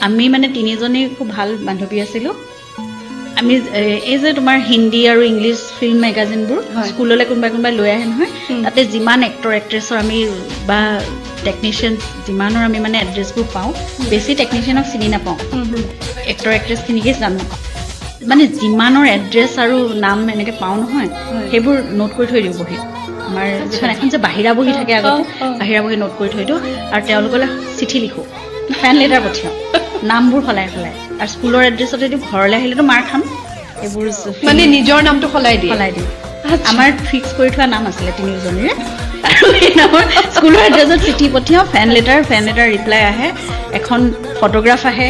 আমি মানে তিনিজনী খুব ভাল বান্ধৱী আছিলোঁ। আমি এই যে তোমাৰ হিন্দী আৰু ইংলিছ ফিল্ম মেগাজিনবোৰ স্কুললৈ কোনোবাই কোনোবাই লৈ আহে নহয়, তাতে যিমান এক্টৰ এক্ট্ৰেছৰ আমি বা টেকনিচিয়ান যিমানৰ আমি মানে এড্ৰেছবোৰ পাওঁ, বেছি টেকনিচিয়ানক চিনি নাপাওঁ, এক্টৰ এক্ট্ৰেছখিনিকে জানো। মানে যিমানৰ এড্ৰেছ আৰু নাম এনেকৈ পাওঁ নহয়, সেইবোৰ নোট কৰি থৈ দিওঁ বহীত। আমাৰ যিখন এখন যে বাহিৰা বহী থাকে আগতে, বাহিৰা বহী নোট কৰি থৈ দিওঁ আৰু তেওঁলোকলৈ চিঠি লিখোঁ, ফেন লেটাৰ পঠিয়াওঁ নামবোৰ সলাই সলাই। আৰু স্কুলৰ এড্ৰেছতে দিওঁ, ঘৰলৈ আহিলেতো মাৰ খাম এইবোৰ। মানে নিজৰ নামটো সলাই দিয়ে? সলাই দিওঁ। আমাৰ ফিক্স কৰি থোৱা নাম আছিলে তিনিওজনীৰে আৰু সেই নামৰ স্কুলৰ এড্ৰেছত চিঠি পঠিয়াওঁ, ফেন লেটাৰ ৰিপ্লাই আহে, এখন ফটোগ্ৰাফ আহে,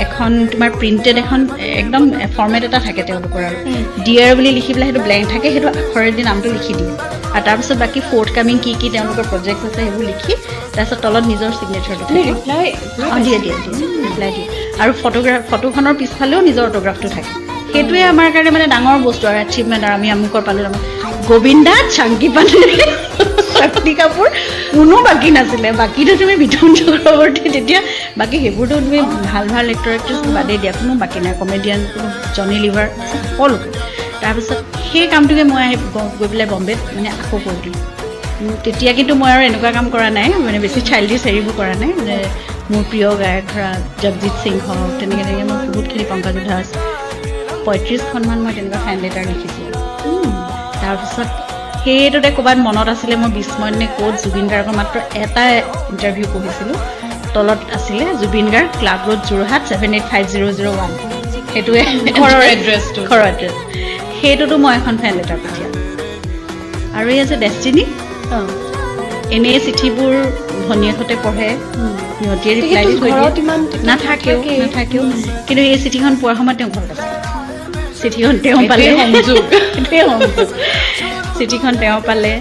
এখন তোমাৰ প্ৰিণ্টেড এখন একদম ফৰ্মেট এটা থাকে তেওঁলোকৰ আৰু ডিয়াৰ বুলি লিখি পেলাই সেইটো ব্লেংক থাকে, সেইটো আখৰেদি নামটো লিখি দিয়ে আৰু তাৰপিছত বাকী ফ'ৰ্থ কামিং কি কি তেওঁলোকৰ প্ৰজেক্ট আছে সেইবোৰ লিখি তাৰপিছত তলত নিজৰ চিগনেচাৰটো থাকে। ৰিপ্লাই? অঁ, দিয়ে দিয়ে দিয়ে, ৰিপ্লাই দিয়ে আৰু ফটোগ্ৰাফ ফটোখনৰ পিছফালেও নিজৰ অট'গ্ৰাফটো থাকে। সেইটোৱে আমাৰ কাৰণে মানে ডাঙৰ বস্তু আৰু এচিভমেণ্ট আৰু আমি আমুকৰ পালোঁ। আমাৰ গোবিন্দা, চাংকি পাণ্ডে, শক্তি কাপুৰ কোনো বাকী নাছিলে। বাকীটো তুমি মিথুন চক্ৰৱৰ্তী, তেতিয়া বাকী সেইবোৰতো তুমি ভাল ভাল এক্টৰ এক্ট্ৰেছ বাদেই দিয়া, কোনো বাকী নাই, কমেডিয়ান কোনো, জনী লিভাৰ, সকলোকে। তাৰপিছত সেই কামটোকে মই আহি গৈ পেলাই বম্বেত মানে আকৌ কৰিলোঁ। তেতিয়া কিন্তু মই আৰু এনেকুৱা কাম কৰা নাই, মানে বেছি চাইল্ডিছ হেৰিবোৰ কৰা নাই যে মোৰ প্ৰিয় গায়ক ধৰা জগজিৎ সিং হওক, তেনেকৈ তেনেকৈ মই বহুতখিনি, পংকজ উধাস, 35খনমান মই তেনেকুৱা ফেন লেটাৰ লিখিছিলোঁ। তাৰপিছত সেইটোতে ক'ৰবাত মনত আছিলে, মই বিস্ময়ত নে ক'ত জুবিন গাৰ্গৰ মাত্ৰ এটা ইণ্টাৰভিউ পঢ়িছিলোঁ। তলত আছিলে জুবিন গাৰ্গ, ক্লাব ৰোড, যোৰহাট, 785001। সেইটোৱে ঘৰৰ এড্ৰেছটো। ঘৰৰ এড্ৰেছ। সেইটোতো মই এখন ফেন লেটাৰ পঠিয়ালোঁ। আৰু এই আছে ডেষ্টিনি, এনেই চিঠিবোৰ ভনীয়েকহঁতে পঢ়ে, সিহঁতিয়ে ৰিপ্লাই দি থৈ দিয়ে। ঘৰত ইমান তেতিয়া নাথাকেও। নাথাকেই। নাথাকেও, কিন্তু এই চিঠিখন পোৱাৰ সময়ত তেওঁ ঘৰত আছিল। চিঠিখন তেওঁ পালে। সেইটোৱে সংযোগ। সেইটোৱে সংযোগ। চিঠিখন তেওঁ পালে।